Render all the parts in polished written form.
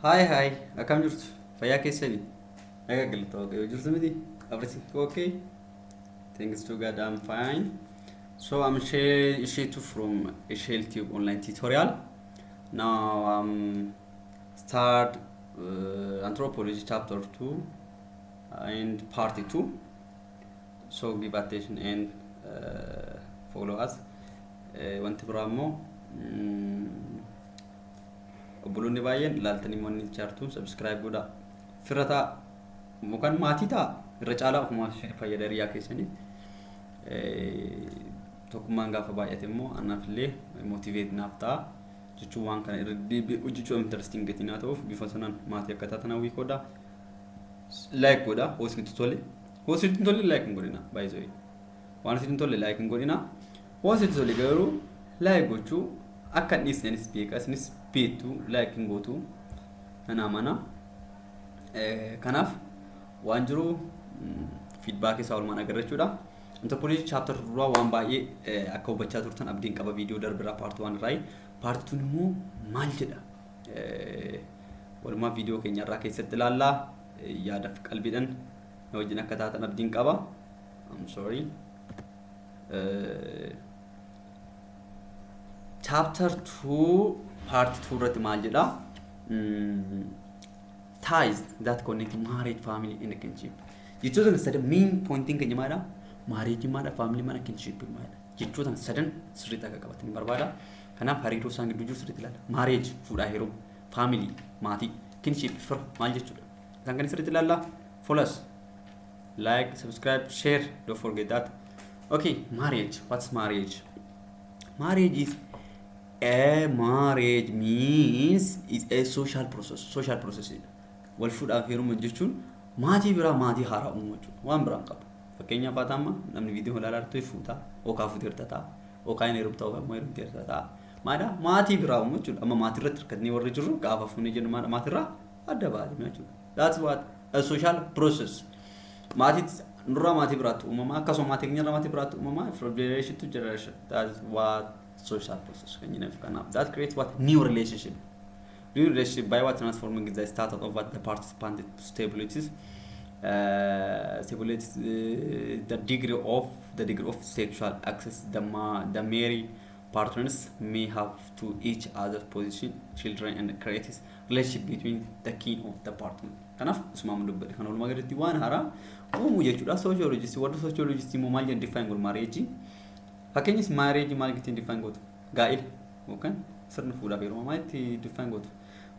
Hi hi, akkam jirtu? Fayyaa keessanii? Nagaa galata Waaqayyoo jirtu miti? Everything okay? Thanks to God, I'm fine. So I'm Shetu from Shell Tube online tutorial. Now I'm start anthropology chapter 2 and part 2. So give attention and follow us. Wanti biraa immoo obboloonni baay'een ilaaltanii wanni chaartuun subscribe godhaa. Fira ta'a yookaan maatii ta'a, irra caalaa ofumaa fayyada hiriyaa keessaniif. Tokkummaan gaafa baay'ate immoo anaaf illee motivate naaf ta'a jechuun waan kana irra deebi'ee hojjechuu interesting gatii naa ta'uuf bifa sanaan maatii akka taatan hawwii godhaa. Like godhaa hoo isinitti tole. Hoo isinitti tole like hin godhina, baay'isoo. Waan isinitti tolle like hin godhina. Hoo isinitti tole garuu like gochuu akka hin dhiisnenis beeka, isinis beektu, like hin gootu nan amana. Kanaaf waan jiru feedback isaa walumaan agarra jechuudha. Anthropology chapter duraa waan baay'ee akka hubachaa turtan abdiin qaba viidiyoo darbiraa part 1 irraa. Part 2 immoo maal jedha? Walumaa viidiyoo keenya irraa keessatti ilaallaa, yaadaaf qalbiidhaan na wajjin akka taatan abdiin qaba. I'm sorry. Chapter 2 part 2 irratti maal jedha? Ties that connect marriage, family and kinship. Jechoota kana sadan main pointiin keenya maalidha? Marriage maalidha? Family maalidha? Kinship maalidha? Jechoota kana sadan sirriitti akka qabatanii barbaada. Kanaaf hariiroo isaan gidduu jiru sirriitti ilaala. Marriage fuudhaa heeruma, family maatii, kinship fira maal jechuudha? Isaan kana sirriitti ilaalla. Follow us. Like, subscribe, share. Don't forget that. Okay, marriage. What's marriage? Marriage is a marriage means is a social process. Social process jedha. Wal fuudhaaf heeruma jechuun maatii biraa, maatii haaraa uumuu jechuudha. Waan biraan qabu. Fakkeenyaaf haa ta'amma namni viidiyoo ilaalaa jirtu fuutaa yookaan fuuteerta ta'a yookaan hin heerumta yookaan immoo heerumteerta ta'a. Maadha maatii biraa uumuu jechuudha. Amma maatii irratti hirkatnee warri jirru gaafa fuunee jennu maadha maatirraa adda baatee jechuudha. That's what a social process. Maatii nurraa maatii biraatti uumama, akkasuma maatii keenyarraa maatii biraatti uumama, from generation to generation. That is what social process kan jennuuf. Kanaaf that creates what? New relationship. New relationship by what? Transforming the status of what? The participant stabilities, the degree of sexual access the married partners may have to each other position children and creates relationship between the kin of the partner. Kanaaf isumaan dubbate kan walumaa galatti waan haaraa uumuu jechuudha. Sociologist, warri sociologist immoo maal jedhan define godhu marriage? Fakkeenyas marriage maal ittiin define gootu? Gaa'ila yookaan sirna fuudhaaf heeruma maal itti define gootu?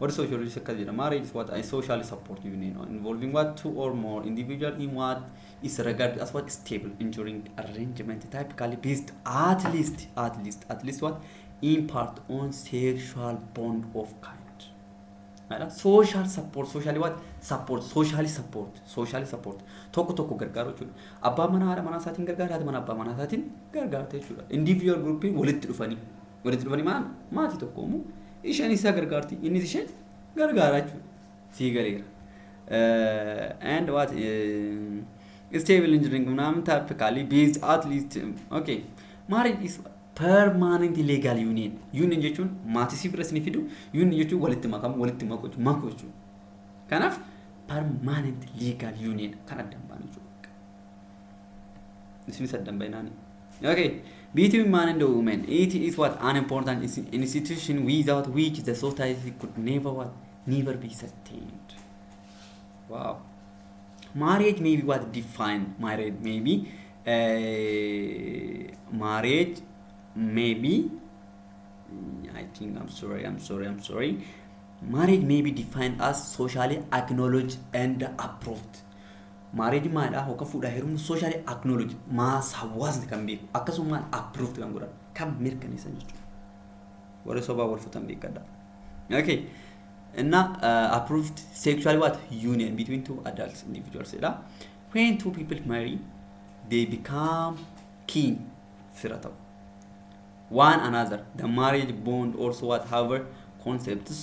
Warri sociologist akkas jedha: marriage is what? A social support union involving what? Two or more individual in what is regarded as what? Stable, enduring arrangement typically based at least what? In part on sexual bond of kind. Social support, socially what? Support, socially support, socially support, tokko tokko gargaaru jechuudha. Abbaa manaa haadha manaa isaatiin gargaara, haadha manaa abbaa manaa isaatiin gargaarta jechuudha. Individual groupiin walitti dhufanii maal maatii tokko uumuu, isheen isaa gargaarti, innis isheen gargaara jechuudha. Sii galeera. And what? Stable enduring ምናምን typically based at least, okay, marriage is permanent legal union. Union jechuun maatii si bira isin fidu, union jechuun walitti makamu, walitti maku maku jechuudha. Kanaaf permanent legal union kan addan baanu jechuudha. Isinis addan bainaani. Okay, between man and woman, it is what? An important institution without which the society could never what? Never be sustained. Wow. Marriage may be what? Defined. Marriage may be, I think, I'm sorry, I'm sorry, I'm sorry. Marriage may be defined as socially acknowledged and approved. Marriage maalidha? Yookaan fuudhaa heerumni socially acknowledged maas hawaasni kan beeku, akkasuma approved kan godhan, kan mirkaneessan jechuudha. Warri sobaa wal fuutan beekadha. Okay. እና approved sexual what? Union between two adults individuals jedha. When two people marry, they become kin, fira ta'u. One another. The marriage bond also what? However, concepts,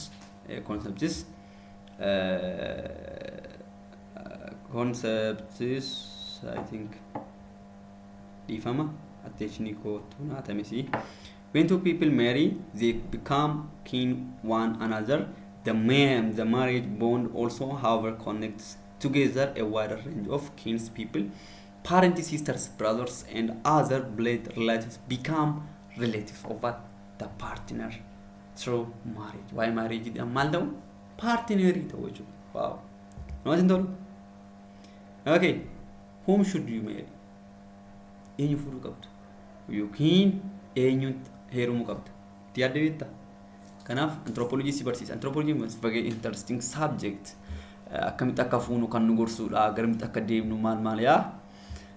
I think, dhiifama, attention kootu naatamisi. When two people marry, they become kin one another. The marriage bond also, however, connects together a wider range of kins people. Parents, sisters, brothers, and other blood relatives become relatives of what? The partner through marriage. Why marriage? Maal ta'u? Partnerii ta'u jechuudha. Wow. Namatti hin tolu? Okay. Whom should you marry? Eenyu fuudhuu qabda? Yookiin eenyuun heerumuu qabda? Itti yaadde beektaa? Kanaaf anthropology si barsiisa. Anthropology is very interesting subject. Akkamitti akka fuunu kan nu gorsudha, garamitti akka deemnu maal maal yaa.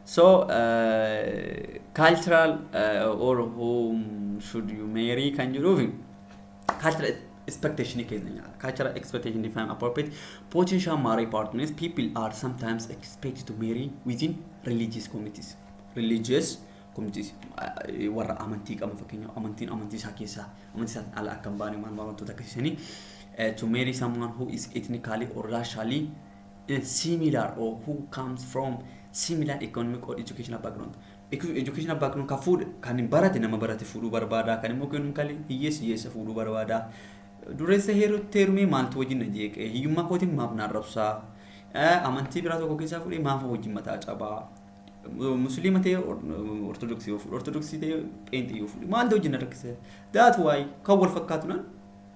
So cultural or whom should you marry kan jedhuufi cultural expectation keenya nyaata. Cultural expectation define appropriate potential marriage partners. People are sometimes expected to marry within religious communities. Religious communities warra amantii qaban, fakkeenyaaf amantiin amantii isaa keessaa amantii isaatiin ala akka hin baane maal maal wantoota akkasiisanii, to marry someone who is ethnically or racially similar or who comes from similar economic or educational background. Educational background kan fuudhe, kan hin barate nama barate fuudhuu barbaada, kan immoo economically hiyyeessa hiyyeessa fuudhuu barbaada. Dureessa heerutti heerumee maaltu wajjin na jeeqee, hiyyummaa kootiin maaf naan rabsaa, amantii biraa tokko keessaa fuudhee maaf wajjin mataa cabaa, musliima ta'e ortodoksii yoo fuudhe, ortodoksii ta'e pheenxii yoo fuudhe maaltu wajjin na rakkise, that why kan wal fakkaatu nan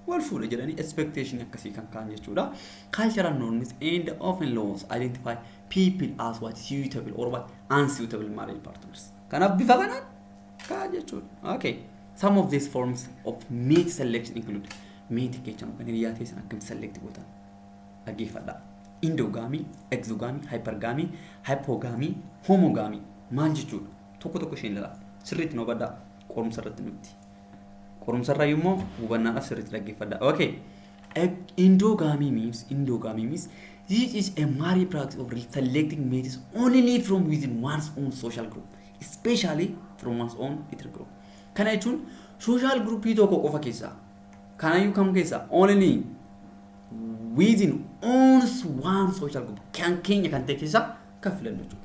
wal fuudha jedhanii expectation akkasii kan kaan jechuudha. Cultural norms and often laws identify people as what suitable or what unsuitable marriage partners. Kanaaf bifa kanaan kaa jechuudha. Okay. Some of these forms of mate selection include mate keessa kan hiriyaa teessan akkamitti select gootan dhaggeeffadhaa. Endogamy, exogamy, hypergamy, hypogamy, homogamy maal jechuudha? Tokko tokko isheen ilaalaa. Sirriitti nu hubadhaa. Qorumsa irratti nutti. Qorumsa irraa immoo hubannaadhaaf sirriitti dhaggeeffadhaa. Okay. Endogamy means this is a marriage practice of selecting mates only from within one's own social group, especially from one's own ethnic group. Kana jechuun social groupii tokko qofa keessaa, kanayyuu kam keessaa, only within own one social group kan keenya kan ta'e keessaa kan filannu jechuudha.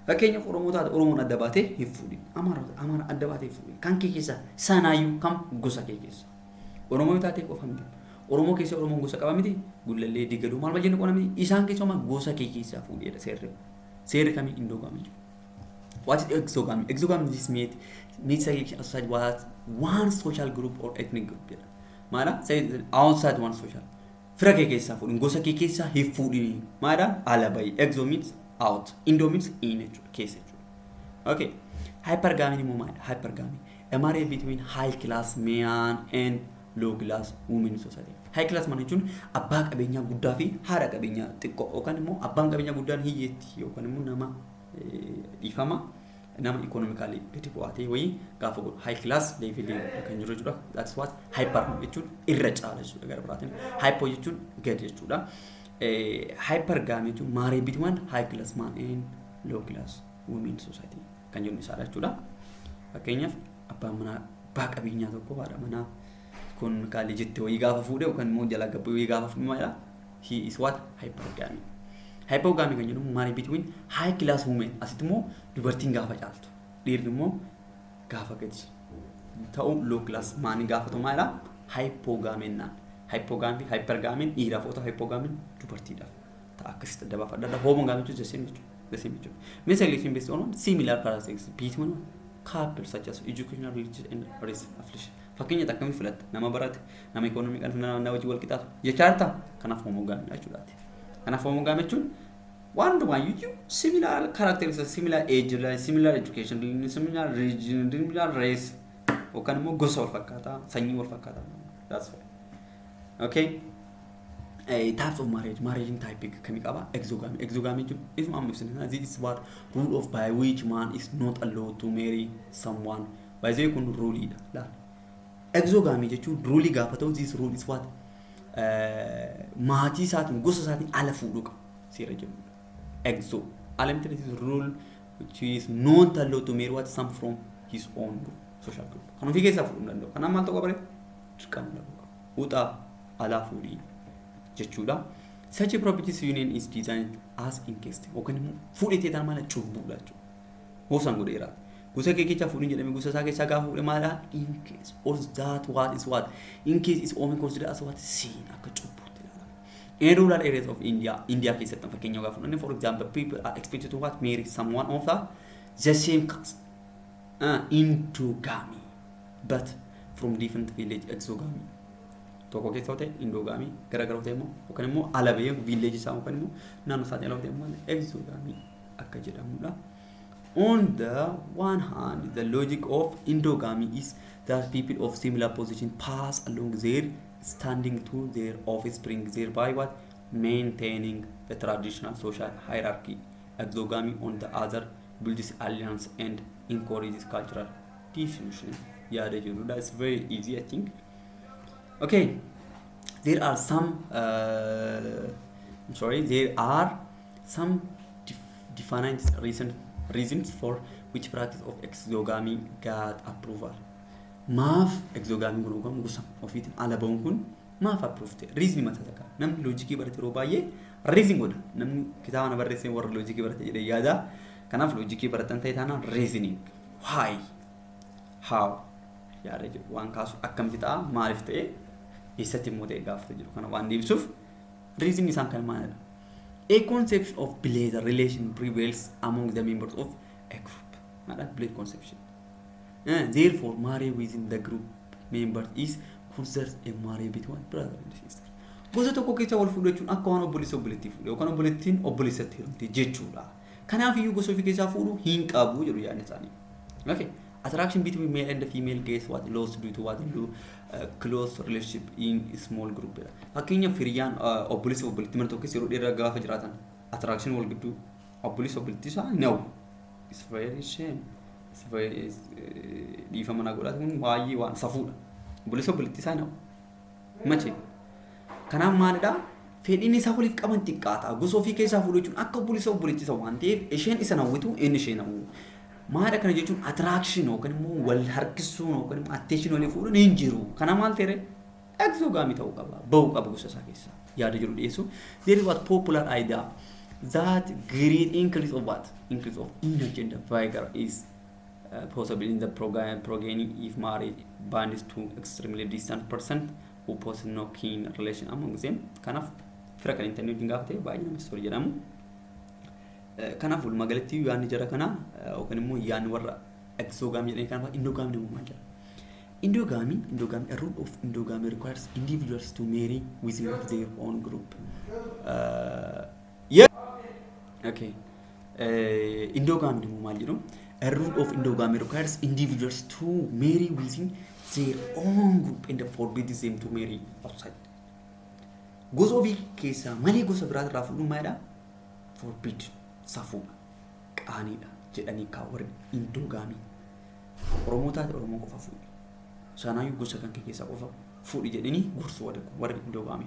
Fakkeenyaaf Oromoo taate Oromoon adda baatee hin fuudhin. Amaara Amaara adda baatee hin fuudhin. Kan kee keessaa sanaayyuu kam gosa kee keessa. Oromoo yoo taate qofa miti. Oromoo keessa Oromoon gosa qaba miti. Gullallee, Digaduu maal maal jennu qona miti. Isaan keessa homaa gosa kee keessaa fuudheedha seerri. Seerri kamii? Endogamy jedhu. What is exogamy? Exogamy is mate selection outside what one social group or ethnic group jedha. Maala? Say outside one social. Fira kee keessaa fuudhin, gosa kee keessaa hin fuudhini. Maala? Ala bahi. Exo means out. Endo means in jechuudha. Keessa jechuudha. Okay. Hypergamy immoo maalidha? Hypergamy. A marriage between high class man and low class women society. High class man jechuun abbaa qabeenyaa guddaa fi haadha qabeenyaa xiqqoo, yookaan immoo abbaan qabeenyaa guddaan hiyyeetti yookaan immoo nama dhiifama nama economically gadi bu'aa ta'e wayii gaafa godhu high class level kan jiru jechuudha. That's what hyper jechuun irra caala jechuudha gara biraatiin. Hypo jechuun gadi jechuudha. Hypergamy jechuun marriage between high class man and low class women society kan jennu isaadha jechuudha. Fakkeenyaaf abbaan manaa abbaa qabeenyaa tokko haadha manaa economically jette wayii gaafa fuudhe yookaan immoo jalaa gabbee wayii gaafa fuudhe maalidha? He is what? Hypergamy. Hypogamy kan jennu marriage between high class women, asitti immoo dubartiin gaafa caaltu, dhiirri immoo gaafa gadi ta'u, low class maanii gaafatu maalidha? Hypogamy jennaan. Hypogamy fi hypergamyn dhiiraaf yoo ta'u hypogamyn dubartiidhaaf ta'a, akkasitti adda baafadha. Homogamy jechuun the same jechuudha. The same jechuudha. Mate selection based on similar characteristics between couples such as educational, religious and race affiliation. Fakkeenya akkamitti filatta? Nama barate, nama economy kan nama wajjin wal qixaatu jechaa jirta? Kanaaf homogamy jechuudhaati. Kanaaf homogamy jechuun waan hundumaa similar characteristics, similar age, similar education, similar religion, similar race yookaan immoo gosa wal fakkaataa, sanyii wal fakkaataa. That's why. Okay. Types of marriage, marriage type kamii qaba? Exogamy. Exogamy jechuun isuma amma ibsine, this is what rule of by which man is not allowed to marry someone. By the way, kun ruleidha laal. Exogamy jechuun rulii gaafa ta'u, this rule is what maatii isaatiin gosa isaatiin ala fuudhuu qaba seera jedhudha. Exo ala miti, this is rule which is not allowed to marry what some from his own group, social group. Kan ofii keessaa fuudhuu hin danda'u. Kanaaf maal ta'uu qaba ree? Dirqama dhabuu qaba. Uxaa alaa fuudhii jechuudha. Such a properties union is designed as incest yookaan immoo fuudhee ta'an maala cubbuudha jechuudha. Gosaan godheera. Gosa kee keessaa fuudhin jedhame, gosa isaa keessaa gaafa fuudhe maala incest or that what is what incest is often considered as what sin, akka cubbuutti. In rural areas of India, India keessatti fakkeenya gaafa fudhanne, for example, people are expected to what, marry someone of the same caste, endogamy, but from different village, exogamy. Tokko keessa yoo ta'e endogamy, gara gara ta'e immoo yookaan immoo ala bahee village isaa yookaan immoo naannoo isaatii ala ta'e immoo exogamy akka jedhamudha. On the one hand, the logic of endogamy is that people of similar position pass along their standing to their offspring, thereby what, maintaining the traditional social hierarchy. Exogamy, on the other, builds alliance and encourages cultural diffusion. Yaada jedhudha. It's very easy, I think. Okay, there are some. I'm sorry, there are some definite reasons for which practice of exogamy got approval. Maaf exogamy kun yookaan gosa ofiitiin ala ba'uun kun maaf approve ta'e? Reason mataa takka. Namni logicii barate yeroo baay'ee reason godha. Namni kitaaba na barreessee warra logicii barate jedhee yaada. Kanaaf logicii baratan ta'e taanaan reasoning. Why? How? Yaada jedhu waan kaasu, akkamitti ta'a, maaliif ta'e, eessatti immoo ta'e gaafata jedhu kana waan deebisuuf reason isaan kan maalidha? A conception of blood relation prevails among the members of a group. Maadha? Blood conception. Therefore, marriage within the group members is considered a marriage between brother and sister. Gosa tokko keessa wal fuudhu jechuun akka waan obboleessa obboleettii fuudhe yookaan obboleettiin obboleessatti heerumte jechuudha. Kanaaf iyyuu gosa ofii keessaa fuudhuu hin qabu jedhu yaadni isaanii. Okay. Attraction between male and female gets what, lost due to what, close relationship in small group jedha. Fakkeenyaaf hiriyyaan obboleessa obboleettii mana tokko keessa yeroo dheeraa gaafa jiraatan attraction wal gidduu obboleessa obboleettii isaa no. It's very shame. It's very dhiifama na godhatu, kun baay'ee waan safuudha. Obboleessa obboleettii isaa no. Mache. Kanaaf maalidhaa? Fedhiin isaa waliif qaban xiqqaata. Gosa ofii keessaa fuudhu jechuun akka obboleessa obboleettii isa waan ta'eef isheen isa hawwitu, inni isheen hawwu. Maadha kana jechuun attraction yookaan immoo wal harkisuun yookaan immoo attention walii fuudhuun hin jiru. Kana maal ta'e, exogamy ta'uu qaba. Bahuu qaba gosa isaa keessaa. Yaada jiru dhiyeessu. There is what, popular idea that great increase of what? Increase of energy and vigor is possible in the progeny if marriage binds to extremely distant person who possess no kin relation among them. Kanaaf fira kan hin taane wajjin gaafa ta'e baay'ee namatti tola jedhamu. Kanaaf walumaa galatti yaadni jara kanaa yookaan immoo yaadni warra exogamy jedhanii kanaaf endogamy immoo maal jedha? Endogamy, a rule of endogamy requires individuals to marry within their own group. Yeah. Okay. Endogamy immoo maal jedhu? A rule of endogamy requires individuals to marry within their own group and forbids them to marry outside. Gosa ofii keessaa malee gosa biraa irraa fuudhuun maalidha? Forbid, safuudha, qaaniidha jedhanii kaa'u warri endogamy. Oromoo taate Oromoo qofa fuudhi. Sanaayyuu gosa kan kee keessaa qofa fuudhi jedhanii gorsu warri endogamy.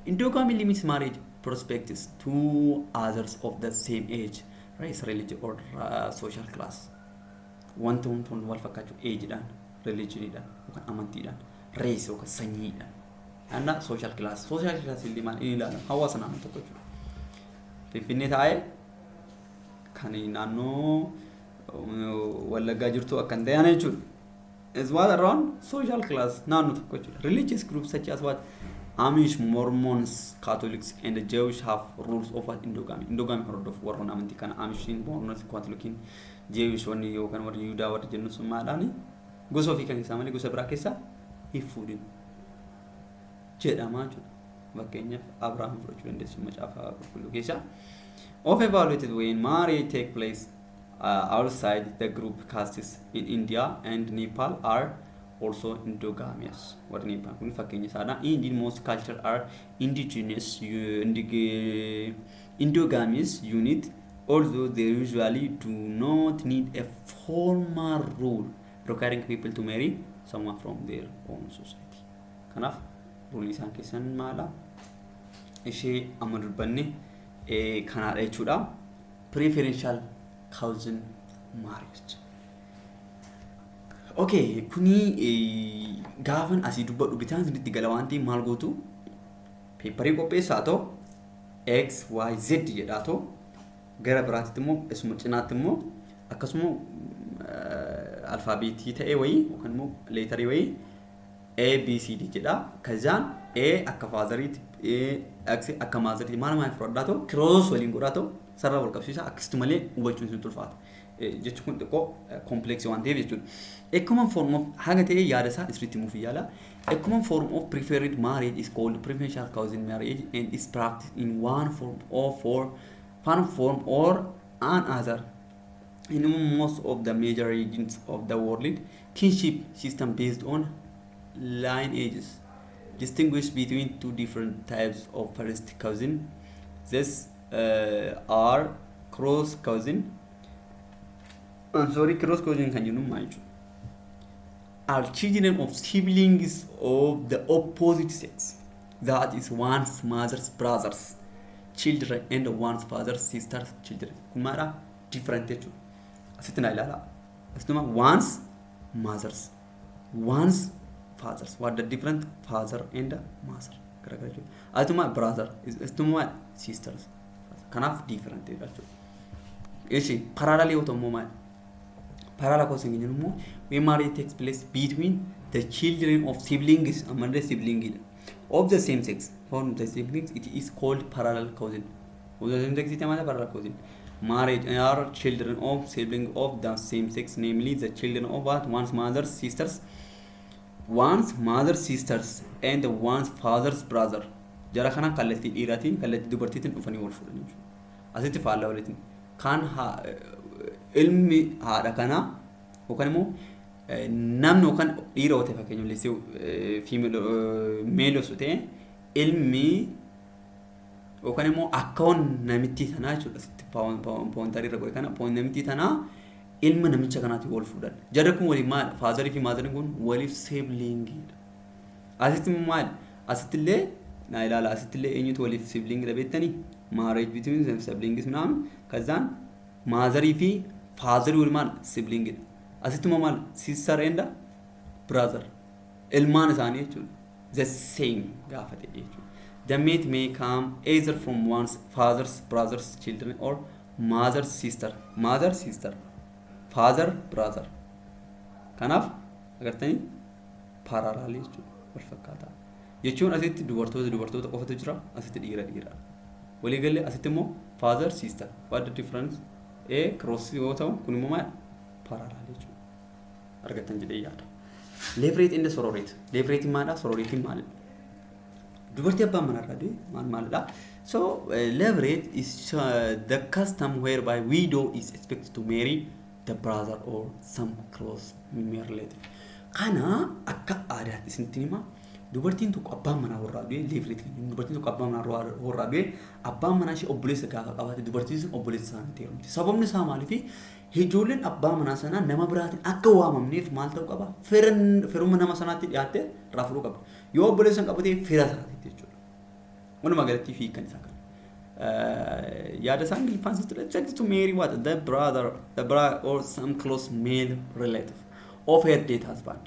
Endogamy limits marriage prospects to others of the same age, race, religion or social class. Wanta wantoonni wal fakkaachuu ageidhaan, religioniidhaan yookaan amantiidhaan, race yookaan sanyiidhaan. Anna social class. Social class illee maal inni ilaalamu hawaasa naannoo tokko jechuudha. Finfinnee taa'ee kan naannoo Wallaggaa jirtu akka hin ta'an jechuudha. Is what, around social class naannoo tokko jechuudha. Religious groups such as what, Amish, Mormons, Catholics and the Jewish have rules of what, endogamy. Endogamy hordofu warroon amantii kana Amishiin, Mormons, Catholic, Jewish wanni yookaan warri Yihudaa warri jennu sun maadhaani gosa ofii kan isaa malee gosa biraa keessaa hin fuudhin jedhamaa jechuudha. Fakkeenyaaf Abrahaam fudhachuu dandeessu macaafa qulqulluu keessaa. Of evaluated when marriage take place outside the group, castes in India and Nepal are also endogamous. Warri Nepal kun fakkeenya isaadha. Indeed, most culture are indigenous endogamous unit, although they usually do not need a formal rule requiring people to marry someone from their own society. Kanaaf rulii isaan keessan maala? Ishee amma dubbanne kanaadha jechuudha. Preferential cousin marriage. Okay, kuni gaafan asii dubbadhu bitaan isinitti gala waan ta'eef maal gootu? Paperii qopheessaa ta'u X, Y, Z jedhaa ta'u gara biraatitti immoo isuma cinaatti immoo akkasuma alphabetii ta'e wayii yookaan immoo letterii wayii. A B C D jedha. Kazaan A akka fatheriitti, A akka motheriitti, maal maal fudhadhaa ta'u, cross waliin godhaa ta'u, sarara wal qabsiisa. Akkasitti malee hubachuun sun ulfaata. Jechuun kun xiqqoo complexii waan ta'eef jechuudha. A common form of haga ta'e yaada isaa sirriitti himuuf yaala. A common form of preferred marriage is called preferential cousin marriage and is practiced in one form or another in most of the major regions of the world. Kinship system based on lineages distinguish between two different types of first cousin. These are cross cousin. I'm sorry, cross cousin kan jennu maal jechuudha? Are children of siblings of the opposite sex. That is, one's mother's brothers children and one's father's sister's children. Kun maadha? Different jechuudha. Asitti naa ilaala. Asituma one's mother's, one's fathers. What the different? Father and mother. Garagara jechuudha. Asituma brother, asituma sisters. Kanaaf different jechuudha. Ishi parallel yoo ta'u immoo maali? Parallel cousin jennu immoo when marriage takes place between the children of siblings, ammallee siblingidha, of the same sex from the siblings, it is called parallel cousin. Of the same sex it maal parallel cousin marriage are children of sibling of the same sex, namely the children of what? One's mother's sisters, one's mother's sisters and one's father's brother. Jara kana kallattii dhiiraatiin, kallattii dubartiitiin dhufanii wal fuudhan jechuudha. Asitti faallaa walitiin kan ilmi haadha kanaa yookaan immoo namni yookaan dhiira yoo ta'e, fakkeenyaaf male osoo ta'e, ilmi yookaan immoo akkaawwan namittii tanaa jechuudha. Asitti pointerii irra godhe kana, namittii tanaa ilma namicha kanaatiin wal fuudhan. Jarri kun waliin maal? Fatherii fi motheriin kun waliif siblingiidha. Asitti maal? Asitti illee naa ilaala. Asitti illee eenyutu waliif siblingiidha beektanii? Marriage between siblings ምናምን ከዛን motherii fi fatherii wal maal? Siblingiidha. Asitti immoo maal? Sister and brother, ilmaan isaanii jechuudha. The same gaafa ta'e jechuudha. The mate may come either from one's father's brother's children or mother's sister. Mother sister. Father brother. Kanaaf agartanii parallelii jechuudha. Wal fakkaataa. Jechuun asitti dubartoota dubartoota qofatu jira, asitti dhiira dhiira. Walii galee asitti immoo father sister. What the difference? A cross yoo ta'u, kun immoo maal? Parallel jechuudha. Argattan jedhee yaada. Levirate and sororate. Levirate maalidha? Sororate maalidha? Dubartii abbaan manarraa du'e maal maalidha? So levirate is the custom whereby widow is expected to marry the brother or some close male relative. Kana akka aadaatti isinitti hima. Dubartiin tokko abbaan manaa warraa du'e, levirate kan jennu, dubartiin tokko abbaan manaa warraa du'e, abbaan manaa ishee obboleessa gaafa qabaate, dubartiin sun obboleessa isaaniitti heerumti. Sababni isaa maaliifi? Ijoolleen abbaa manaa sanaa nama biraatiin akka waamamneef maal ta'uu qaba? Firuma nama sanaatti dhiyaattee irraa fuudhuu qaba. Yoo obboleessa hin qabu ta'e, fira isaatiitti jechuudha. Walumaa galatti hiikan isaa kana. Yaada isaa Ingiliffaan sitti expected to marry what? The brother or some close male relative of her dead husband.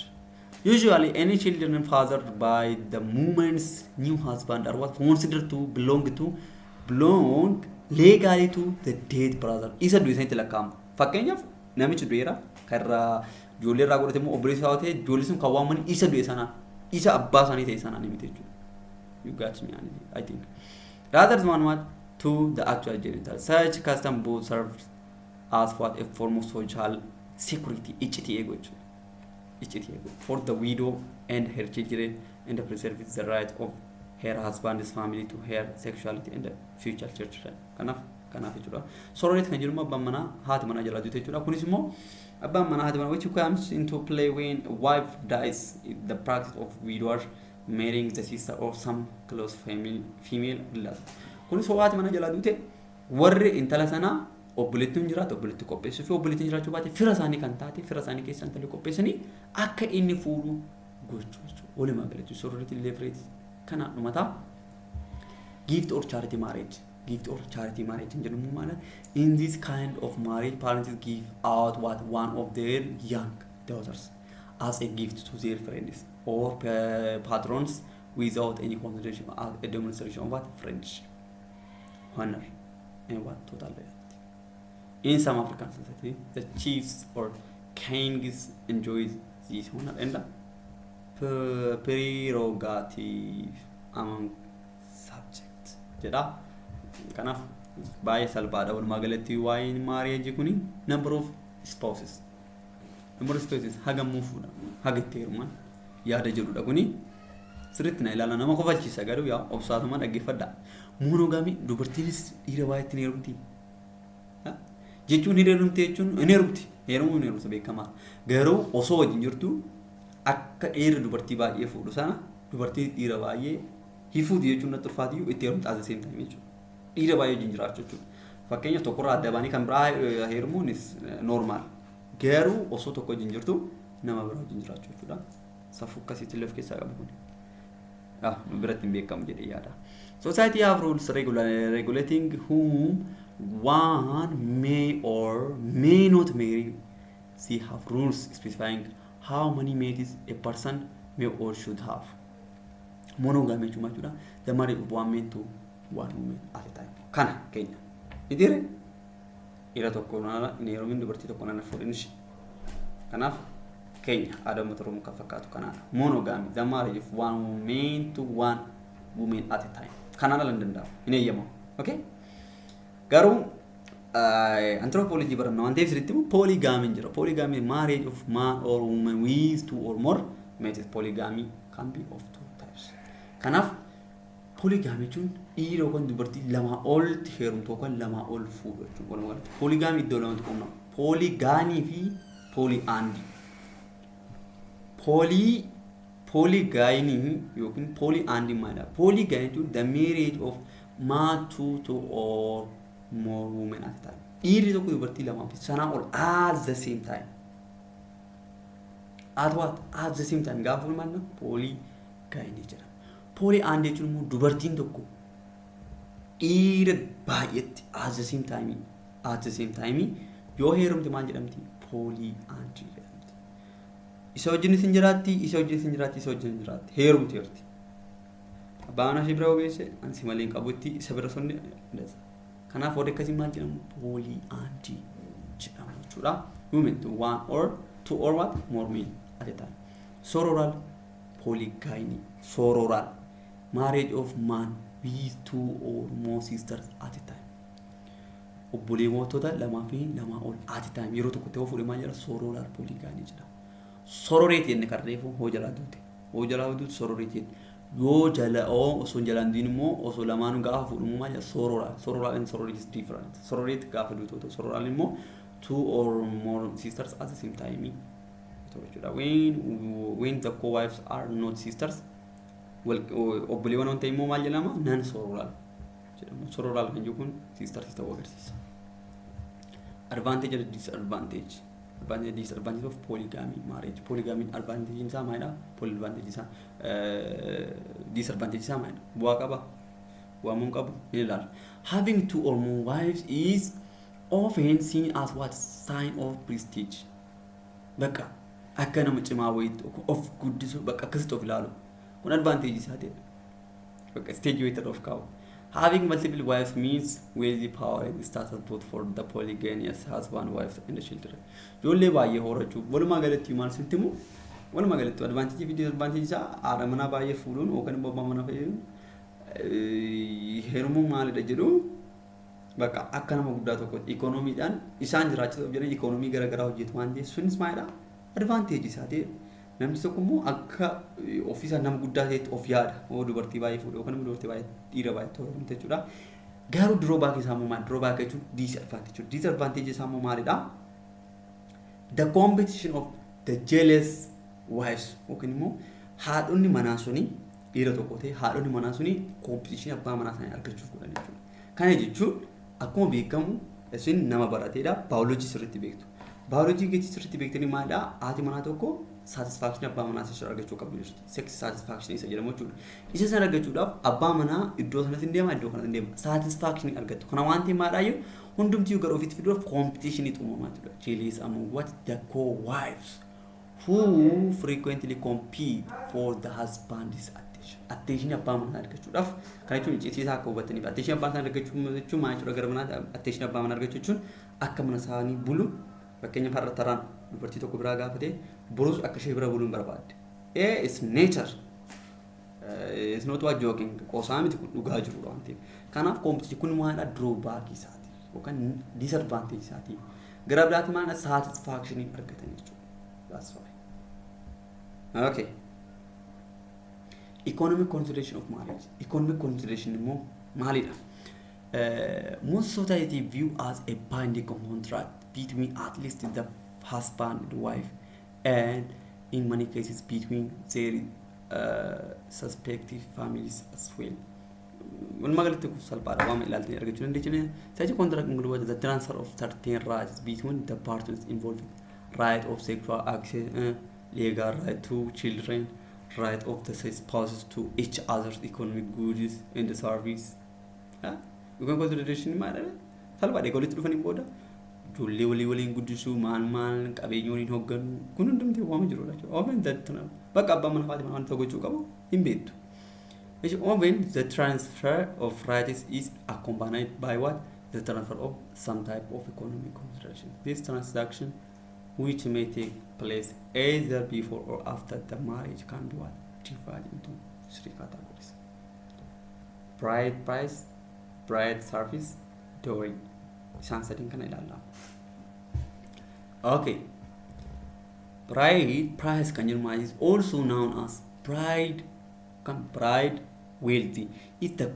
Usually, any children fathered by the woman's new husband are what? Considered to belong legally to the dead brother. Isa du'e sanitti lakkaa'ama. Fakkeenyaaf, namichi du'eera, kan irraa ijoollee irraa godhate immoo obboleessa isaa ta'e, ijoollee sun kan waamani isa du'e sanaan, isa abbaa isaanii ta'e sanaan miti jechuudha. You got me, I think. Rather than what? To the actual genital. Such custom both serves as what? A form of social security, iccitii eeguu jechuudha. Iccitii eeguu for the widow and her children and preserves the right of her husband's family to her sexuality and future children. Kanaaf jechuudha. Sororate kan jedhu immoo abbaan manaa haati manaa jalaa duute jechuudha. Kunis immoo abbaan manaa haati manaa, which comes into play when a wife dies, the practice of widower marrying the sister or some close family female relative. Kunis haati manaa jalaa duute, warri intala sanaa obboleettiin jiraatu obboleettii qopheessuu fi obboleettiin jiraachuu baate, fira isaanii kan taate, fira isaanii keessa intalli qopheessanii akka inni fuudhu gochuu jechuudha. Walumaa galatti sororate, levirate kanaan dhumataa. Gift or charity marriage. Gift or charity marriage hin jedhamu maala? In this kind of marriage, parents give out what? One of their young daughters as a gift to their friends or patrons without any consideration, as a demonstration of what? Friendship, honor and what? Total loyalty. In some African society, the chiefs or kings enjoy this honor and prerogative among subject jedha. Kanaaf baay'ee salphaadha. Walumaa galatti waa'een marriage kuni number of spouses. Number of spouses hagamuu fuudha, haga itti heeruman yaada jedhudha kuni. Sirriitti na ilaala, nama kofalchiisa, garuu yaa obsaatuma dhaggeeffadha. Monogamy, dubartiinis dhiira baay'eetti ni heerumti. Jechuun ni heerumti jechuun ni heerumti. Heerumuu ni heerumsa beekamaa. Garuu osoo wajjin jirtu akka dhiirri dubartii baay'ee fuudhu sana dubartii dhiira baay'ee hi fuutu jechuun natti ulfaatiyyuu, itti heerumti at the same time jechuudha. Dhiira baay'ee wajjin jiraachuu jechuudha. Fakkeenyaaf, tokkorraa adda baanii kan biraa heerumuunis normal. Garuu osoo tokko wajjin jirtu nama biraa wajjin jiraachuu jechuudha. Safuu akkasiitti illee of keessaa qabu kuni. Ah, nu biratti hin beekamu jedhee yaada. Society have rules regulating whom one may or may not marry. They have rules specifying how many mates a person may or should have. Monogamy jechuun maal jechuudha? The marriage of one man to one woman at a time. Kana keenya. Mitiire? Dhiira tokko nana hin heerumin, dubartii tokko nana fuudhin ishee. Kanaaf keenya aadaa uummata Oromoo kan fakkaatu kanaadha. Monogamy, the marriage of one man to one woman at a time. Kanaan ala hin danda'amu. Hin eeyyamamu. Okay? Garuu anthropology baranna waan ta'eef sirriitti immoo polygamy jira. Polygamy, marriage of man or woman with two or more mates. Polygamy can be of two types. Kanaaf polygamy jechuun dhiira yookaan dubartii lamaa olitti heerumtu yookaan lamaa ol fuudhu jechuudha. Walumaa galatti polygamy iddoo lamatti qoodama. Polygyny fi polyandry. Polygyny yookiin polyandry maalidha? Polygyny jechuun the marriage of man to two or more women at a time. Dhiirri tokko dubartii lamaa fi sanaa ol at the same time. At what? At the same time gaafa fuudhu maal polygyny jedhama. Polyandry jechuun immoo dubartiin tokko dhiira baay'eetti at the same time yoo heerumte maal jedhamti? Polyandry jedhamti. Isa wajjin isin jiraatti, isa wajjin isin jiraatti, isa wajjin jiraatti. Heerumteerti. Abbaa manaa ishee bira ogeesse, ani si malee hin qabutti isa bira sonne. Kanaaf warri akkasii maal jedhamu? Polyandry jedhamu jechuudha. Women to one or two or what more men at a time. Sororal polygyny. Sororal. Marriage of man with two or more sisters at a time. Obboleewwattoota lamaa fi lamaa ol at a time yeroo tokkotti yoo fuudhe maal jedha? Sororal polygyny jedhama. Sororate jenne kan reefu hoo jalaa duute. Hoo jalaa duute sororate jenne. Yoo jala oo osoo hin jalaan du'in immoo osoo lamaanuu gaafa fuudhu maal jedha? Sororal. Sororal and sororate is different. Sororate gaafa duutu, sororal immoo two or more sisters at the same time ta'u jechuudha. When the co-wives are not sisters, obboleewwan waan ta'e immoo maal jedhama? Non sororal jedhamu. Sororal kan jiru kun sisters ta'uu agarsiisa. Advantage and disadvantage. Advantage, disadvantage of polygamy marriage. Polygamy advantage isaa maalidha? Poly advantage isaa, disadvantage isaa maalidha? Bu'aa qaba? Bu'aa moo hin qabu? Ni ilaala. Having two or more wives is often seen as what? Sign of prestige. Bakka akka nama cimaa wayiitti of guddisu, bakka akkasitti of ilaalu. Kun advantage isaa ta'e. Bakka stage wayiitti of kaa'u. Having multiple wives means wealthy, power and status both for the polygynous husband, wives and the children. Ijoollee baay'ee horachuu, walumaa galatti maal sitti himu, walumaa galatti advantage fi disadvantage isaa haadha manaa baay'ee fuudhuun yookaan immoo abbaa manaa fayyadamuun heerumuun maalidha jedhu, bakka akka nama guddaa tokkotti ikoonomiidhaan isaan jiraachisuuf jedhan ikoonomii garaagaraa hojjetu waan ta'eef sunis maalidha? Advantage isaa ta'e. Namni tokko immoo akka ofiisaa nama guddaa ta'etti of yaada yoo dubartii baay'ee fuudhe yookaan immoo dubartii baay'ee dhiira baay'ee to'atu jechuudha. Garuu drawback isaa immoo maali? Drawback jechuun disadvantage. Disadvantage isaa immoo maalidha? The competition of the jealous wives yookiin immoo haadhonni manaa suni, dhiira tokko ta'e haadhonni manaa suni competition abbaa manaa isaanii argachuuf godhan jechuudha. Kana jechuun akkuma beekamu isin nama barateedha. Baayoloojii sirriitti beektu. Baayoloojii keetii sirriitti beektanii maalidha? Haati manaa tokko satisfaction abbaa manaa ishee argachuu qabdu jirti. Sex satisfaction isa jedhamu jechuudha. Isa sana argachuudhaaf abbaa manaa iddoo sanatti hin deema, iddoo kanatti hin deema. Satisfaction argattu. Kana waan ta'eef maalidhaa hundumtiyyuu gara ofiitti fiduudhaaf competition uumamaa jechuudha. Jealous among what? The co-wives who frequently compete for the husband's attention. Attention abbaa manaa argachuudhaaf, kana jechuun icciitii isaa akka hubataniif, attention abbaa manaa argachuu jechuun maal jechuudha? Gara manaatti attention abbaa manaa argachuu jechuun akka mana isaanii bulu, fakkeenyaaf har'a taraan dubartii tokko biraa gaafate, borus akka ishee bira buluu hin barbaadde. Is nature. It's not what joking. Qoosaa miti, kun dhugaa jirudha waan ta'eef. Kanaaf competition kun maalidha? Drawback isaati yookaan disadvantage isaati. Gara biraatti maalidha? Satisfaction argatan jechuudha. That's why. Okay. Economic consideration of marriage. Economic consideration immoo maalidha? Most society view as a binding contract between at least the husband and wife, and in many cases between their respective families as well. Walumaa galatti kun salphaadha, waan ilaaltanii argachuu dandeenya. Such contract includes the transfer of certain rights between the parties involved: right of sexual access, legal right to children, right of the spouses to each other's economic goods and the service. Yookaan consideration maalidha? Salphaadha, egaa walitti dhufaniin booda ijoollee walii waliin guddisuu, maal maal, qabeenya waliin hoogganuu, kun hundumti waama jirudha jechuudha. Often that bakka abbaan mana faati mana wanta gochuu qabu hin beektu. Often the transfer of rights is accompanied by what? The transfer of some type of economic consideration. This transaction, which may take place either before or after the marriage, can be what? Divided into three categories: bride price, bride service, dowry. Isaan sadiin kana ilaalla. Okay. Bride price kan jedhu maal is also known as bride kan bride wealth is the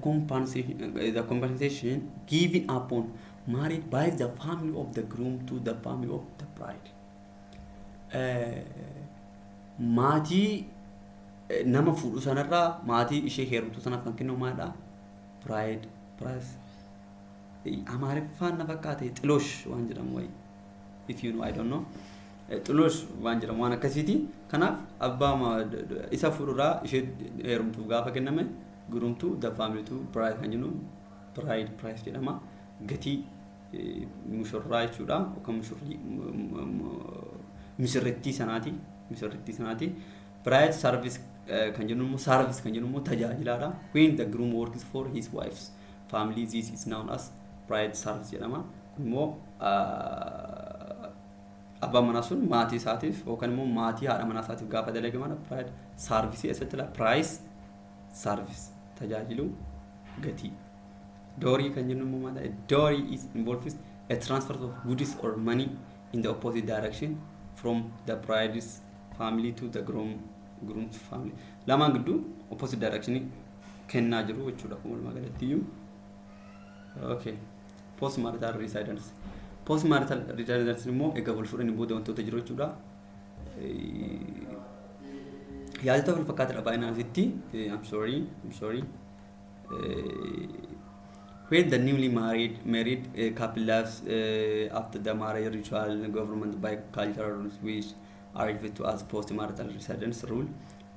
compensation given upon marriage by the family of the groom to the family of the bride. Maatii nama fuudhu sanarraa maatii ishee heerumtu sanaaf kan kennu maalidha? Bride price. Amaariffaan na fakkaate xiloosh waan jedhamu wayi. If you know, I don't know. Xiloosh waan jedhamu waan akkasiiti. Kanaaf abbaa isa fuudhurraa ishee heerumtuuf gaafa kenname groom to the family to bride kan jennu bride price jedhama. Gatii mushurraa jechuudha yookaan mushurrii misirrittii sanaati. Misirrittii sanaati. Bride service kan jennu immoo, service kan jennu immoo tajaajilaadha. When the groom works for his wife's family, this is known as bride service jedhama. Kun immoo abbaan manaa sun maatii isaatiif yookaan immoo maatii haadha manaa isaatiif gaafa dalagaman bride service eessatti la price service tajaajilu gatii. Dowry kan jennu immoo maal? Dowry is involves a transfer of goods or money in the opposite direction from the bride's family to the groom's family. Lamaan gidduu opposite direction kennaa jiru jechuudha kun walumaa galatti iyyuu. Okay. Post marital residence. Post marital residence immoo egaa wal fuudhanii booda wantoota jiru jechuudha. Yaadota wal fakkaatadha baay'inaan asitti. I'm sorry, I'm sorry. When the newly married couple lives after the marriage ritual government by cultural rules, which are referred to as post-marital residence rule.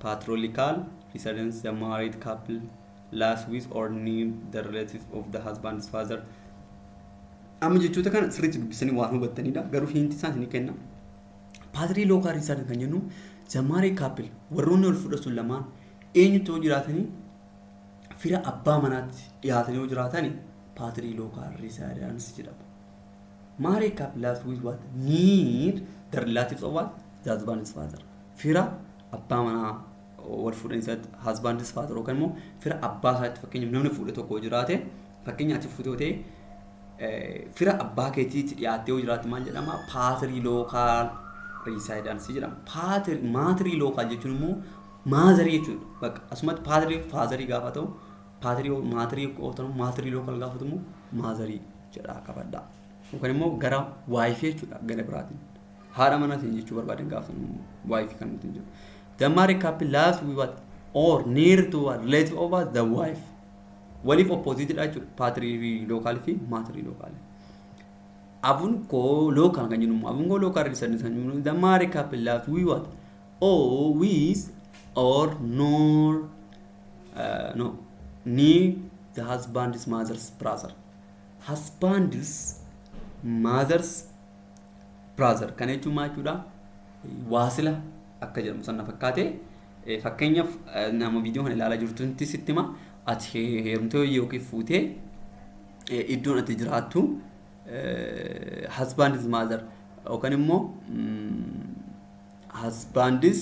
Patrilocal residence: the married couple lives with or near the relatives of the husband's father. Amma jechoota kana sirriitti dubbisanii waan hubattanidha. Garuu hinti isaan isinii kenna. Patrilocal residence kan jennu the married couple warroonni wal fudhatu lamaan eenyutti yoo jiraatanii, fira abbaa manaatti dhiyaatanii yoo jiraatani patrilocal residence jedhama. Married couple lives with what? Near the relatives of what? The husband's father. Fira abbaa manaa wal fuudhan isaatti, husband's father, yookaan immoo fira abbaa isaatti, fakkeenyaaf namni fuudhe tokko yoo jiraate, fakkeenya ati fuute yoo ta'e, fira abbaa keetiitti dhiyaattee yoo jiraatte maal jedhama? Patrilocal residence jedhama. Matrilocal jechuun immoo motherii jechuudha. Bakka asumatti patri fatherii gaafa ta'u, patri matri yoo ta'u, matrilocal gaafa ta'u immoo motherii jedha qabadha. Yookaan immoo gara wifeii jechuudha gara biraatiin. Haadha manaatiin jechuu barbaadan gaafa wifeii kan nuti jiru. The married couple lives with what? Or near to what? Relative of what? The wife. Waliif opposite dha jechuudha. Patrilocal fi matrilocal. Avunculocal kan jennu immoo, avunculocal residence kan jennu, the married couple lives with what? Or with or nor no near the husband's mother's brother. Husband's mother's brother kana jechuun maal jechuudha? Waasila akka jedhamu sana fakkaate. Fakkeenyaaf nama viidiyoo kana ilaalaa jirtutti sitti hima, ati heerumtee yookiin fuutee iddoon ati jiraattu husband's mother yookaan immoo husband's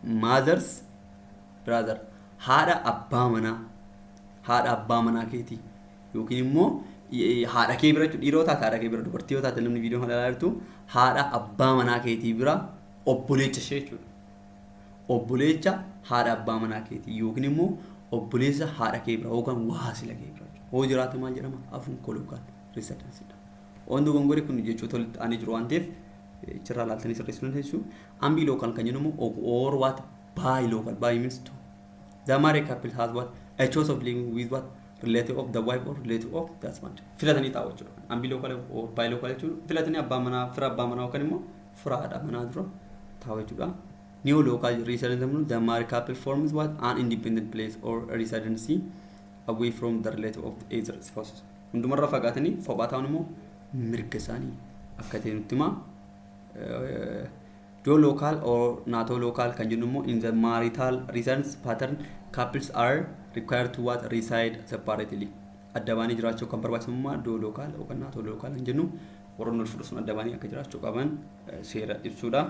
Mother's brother, haadha abbaa manaa, haadha abbaa manaa keetii yookiin immoo haadha kee bira jechuudha. Dhiiroo taate haadha kee bira, dubartii yoo taate, namni viidiyoo kana ilaalaa jirtu, haadha abbaa manaa keetii bira obboleecha ishee jechuudha. Obboleecha haadha abbaa manaa keetii yookiin immoo obboleessa haadha kee bira yookaan waasila kee bira jechuudha. Hoo jiraate maal jedhama? Avunculocal residence dha. Wanti gongori kun jechoota walitti aanee jiru waan ta'eef achirraa ilaaltanii sirreessuu dandeessu. Ambilocal kan jennu immoo or what? Bilocal. Bi means two. The married couple has what? A choice of living with what? Relative of the wife or relative of the husband. Filatanii taa'u jechuudha. Ambilocal or bilocal jechuun filatanii abbaa manaa, fira abbaa manaa yookaan immoo fira haadha manaa dura taa'u jechuudha. Neolocal residence, the married couple forms what? An independent place or residency away from the relative of either spouse. Hundumarraa fagaatanii kophaa ta'uun immoo mirga isaanii akka ta'e nutti himaa. Neolocal or natrilocal kan jennu immoo in the marital residence pattern, couples are required to what? Reside separately. Adda baanii jiraachuu kan barbaachisummaa neolocal yookaan natrilocal kan jennu warroonni wal fuudhu sun adda baanii akka jiraachuu qaban seera ibsuudha.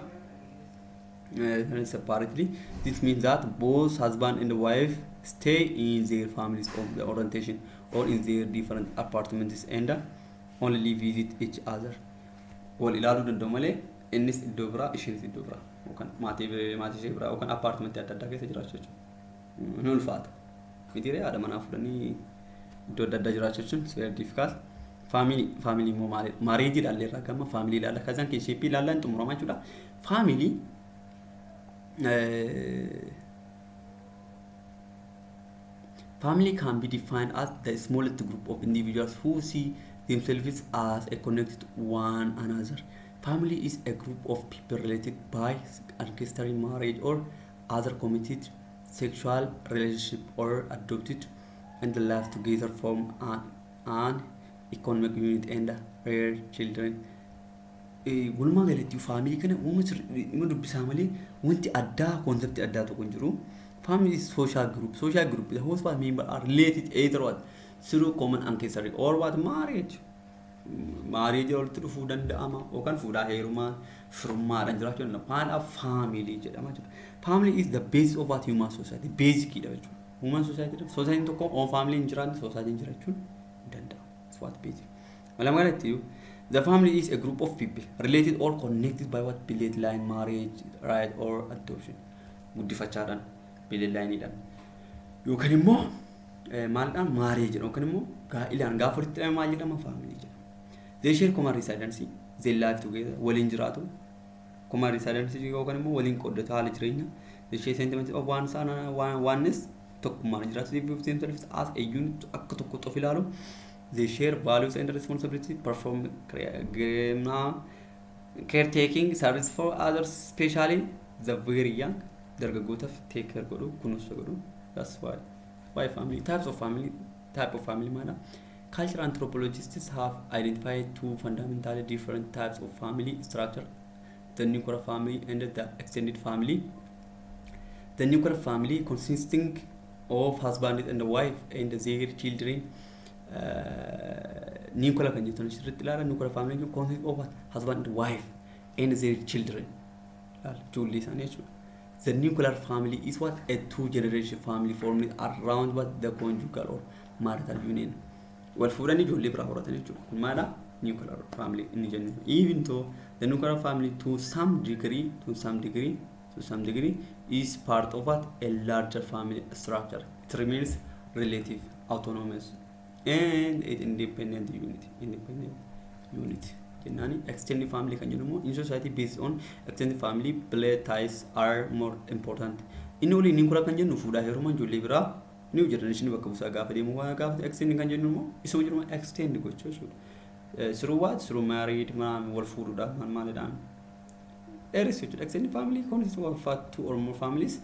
Separately. This means that both husband and wife stay in their families of the orientation or in their different apartments and only visit each other. Wal ilaaluu danda'u malee innis iddoo biraa, isheenis iddoo biraa, yookaan maatii ishee biraa yookaan apartmentii adda addaa keessa jiraachuu jechuudha. Ni ulfaata. Mitiiree haadha manaa fudhanii iddoo adda addaa jiraachuu jechuun it's very difficult. Family immoo maalidha? Marriage ilaallee irraa gama family ilaalla. Kazaan kinshipii ilaallaan xumurama jechuudha. Family. Family can be defined as the smallest group of individuals who see themselves as a connected one another. Family is a group of people related by ancestry, marriage, or other committed sexual relationship or adopted and live together, form an economic unit and rear children. Walumaa galatti family kana uuma dhimma dubbisaa malee wanti addaa, conceptii addaa tokko hin jiru. Family is social group. Social group the whose what? Member are related either what? Through common ancestry or what? Marriage. Marriage walitti dhufuu danda'ama yookaan fuudhaa heerumaa firummaadhaan jiraachuu danda'a. Maadhaa family jedhama jechuudha. Family is the basis of what? Human society. Basic dha jechuudha. Human society, society tokko on family hin jiraanne society hin jiraachuun hin danda'amu. It's what? Basic. Walumaa galatti the family is a group of people related or connected by what? Bloodline, marriage, right or adoption. Guddifachaadhaan, bloodlineidhaan. Yookaan immoo maalidhaan? Marriage jedhama yookaan immoo gaa'ilaan gaafa walitti hidhame maal jedhama? Family jedhama. They share common residency, they live together, waliin jiraatu. Common residency yookaan immoo waliin qooddatu haala jireenya. They share sentiment of one oneness, tokkummaan jiraatu. They view themselves as a unit, akka tokkotti of ilaalu. They share values and responsibility, perform caretaking service for others, especially the very young. Dargaggootaaf take care godhu, kunuunsa godhu. That's why family. Types of family. Type of family maana. Cultural anthropologists have identified two fundamentally different types of family structure: the nuclear family and the extended family. The nuclear family, consisting of husband and wife and their children. Nuclear kan jettan sirriitti ilaala. Nuclear family jechuun consist of husband and wife and their children. Ilaala, ijoollee isaanii jechuudha. The nuclear family is what? A two generation family formed around what? The conjugal or marital union. Wal fuudhanii ijoollee biraa horatan jechuudha. Kun maalidha? Nuclear family inni jennu. Even though the nuclear family to some degree is part of what? A larger family structure, it remains relative autonomous and it independent unit. Independent unit jennaani. Extended family kan jennu immoo in society based on extended family, blood ties are more important. Inni waliin nuclear kan jennu fuudhaa heeruma ijoollee biraa new generation bakka buusaa gaafa deemu waan gaafa extend kan jennu immoo isuma jiru extend gochuu jechuudha. Through what? Through married, wal fuudhuudhaan, maal maalidhaan dheeressu jechuudha. Extended family consists of two or more families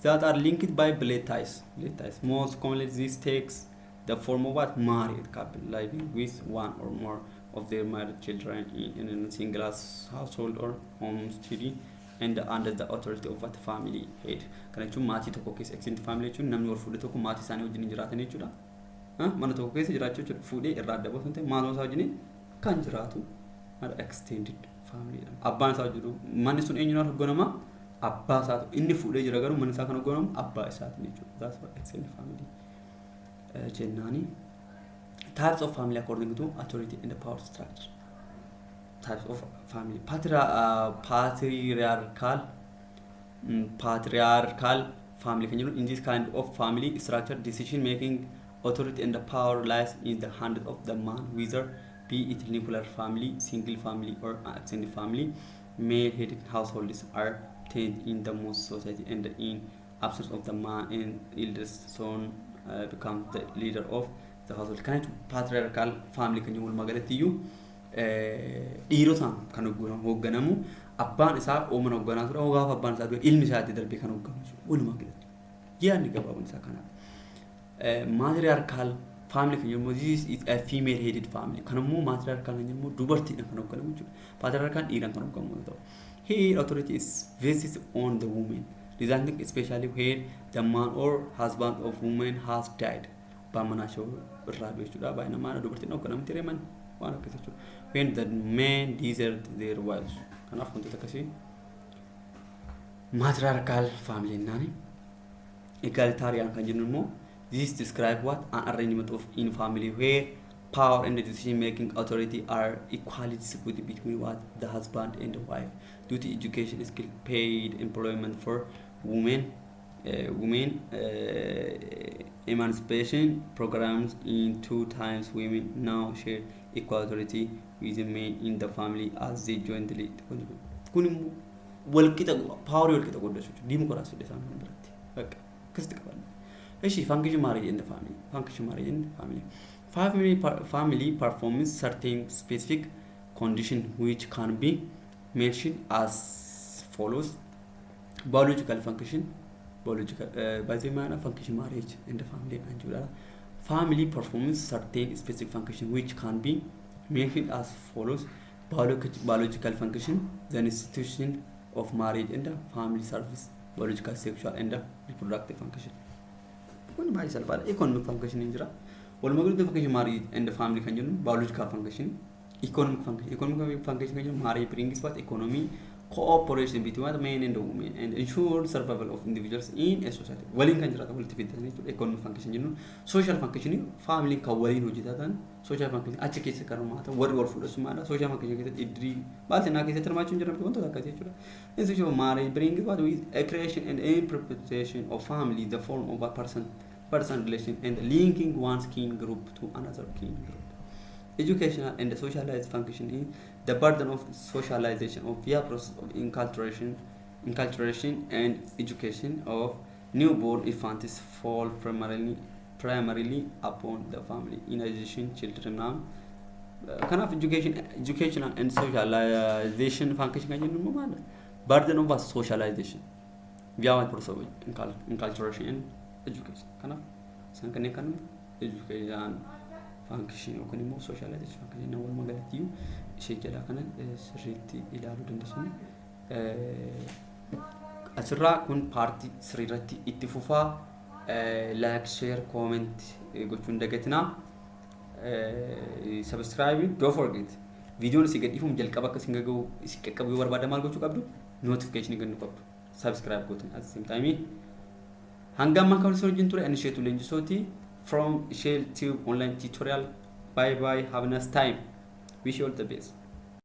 that are linked by blood ties. Blood ties. Most commonly this takes the form of what? Married couple living with one or more of their married children in a single household or homestead and under the authority of what? Family head. Kana jechuun maatii tokko keessa, extended family jechuun namni wal fuudhe tokko maatii isaanii wajjin jiraatan jechuudha. Mana tokko keessa jiraachuu jechuudha. Fuudhee irraa adda baasuun ta'e maatii isaa wajjin kan jiraatu mala extended family jedhama. Abbaan isaa jiru manni sun eenyuun hoogganama? Abbaa isaatu inni fuudhee jira, garuu manni isaa kan hoogganamu abbaa isaatiin jechuudha. That's what extended family jennaani. Types of family according to authority and the power structure. Types of family. Patriarchal family kan jennu, in this kind of family structure, decision making authority and the power lies in the hand of the man, whether be it nuclear family, single family or extended family. Male headed households are obtained in the most society, and in absence of the man and eldest son becomes the leader of the household. Kana jechuun patriarchal family kan jennu walumaa galatti iyyuu dhiirotaan kan hoogganamu, abbaan isaa oomana hoogganaa ture. Gaafa abbaan isaa du'e ilmi isaatti darbee kan hoogganu jechuudha walumaa galatti. Yaadni gabaabaan isaa kanaaf. Matriarchal family kan jennu, this is a female headed family. Kan immoo matriarchal kan jennu dubartiidhaan kan hoogganamu jechuudha. Patriarchal dhiiraan kan hoogganamu yoo ta'u. Here authority is vested on the woman, resulting especially where the man or husband of woman has died. Abbaan manaa ishee irraa du'e jechuudha. Baay'inaan maana dubartiin hoogganamti reeman waan akkas jechuudha. When the men desert their wives. Kanaaf wantoota akkasii matriarchal family jennaani. Egalitarian kan jennu immoo, this describe what an arrangement of in family where power and the decision making authority are equally distributed between what the husband and the wife. Due to education, skill, paid employment for women, women emancipation programs in two times, women now share equal authority with the men in the family as they jointly contribute. Kun immoo walqixa powerii walqixa qoodachuu jechuudha. Diimokiraasii isaan kun biratti. Bakka akkasitti qaban. Ishi function marriage in the family. Function marriage in the family. Family performs certain specific condition which can be mentioned as follows. Biological function, biological by the manner function marriage in the family and jechuudha. Family performs certain specific function which can be mentioned as follows. Biological function, the institution of marriage and the family service, biological, sexual and the reproductive function. Kun baay'ee salphaadha. Economic function hin jira. Walumaa galatti function marriage and the family kan jennu biological function, economic function. Economic function kan jennu, marriage brings what economy, cooperation between what men and women and ensure survival of individuals in a society. Waliin kan jiraatan walitti fidan jechuudha. Economic function jennu. Social function, family kan waliin hojjetatan, social function achi keessa kan hirmaatan warri wal fuudhasummaadha. Social function keessatti iddirii baaltinaa keessatti hirmaachuun jira, wantoota akkasii jechuudha. Institution of marriage brings what with a creation and interpretation of family, the form of a person relation and linking one's kin group to another kin group. Educational and socialized function is the burden of socialization of via process of enculturation and education of newborn infants fall primarily upon the family. In addition, children now kanaaf educational and socialization function kan jennu immoo maal? Burden of socialization via process of enculturation and education. Kanaaf isaan kanneen kan education function yookaan immoo socialization function jennaan. Walumaa galatti iyyuu ishee jalaa kana sirriitti ilaaluu dandeessu. Asirraa kun part sirriirratti itti fufaa. Like, share, comment gochuun dagatinaa. Subscribe don't forget. Viidiyoon isin gadhiifamu jalqaba akka isin gagahu isin qaqqabu yoo barbaada maal gochuu qabdu? Notification kennuu qabdu. Subscribe gootan at the same time. Hanga ammaa kan isin wajjin ture ani Isheetu Leenjisooti from Shell Tube Online Tutorial. Bye bye, have a nice time, wish you all the best.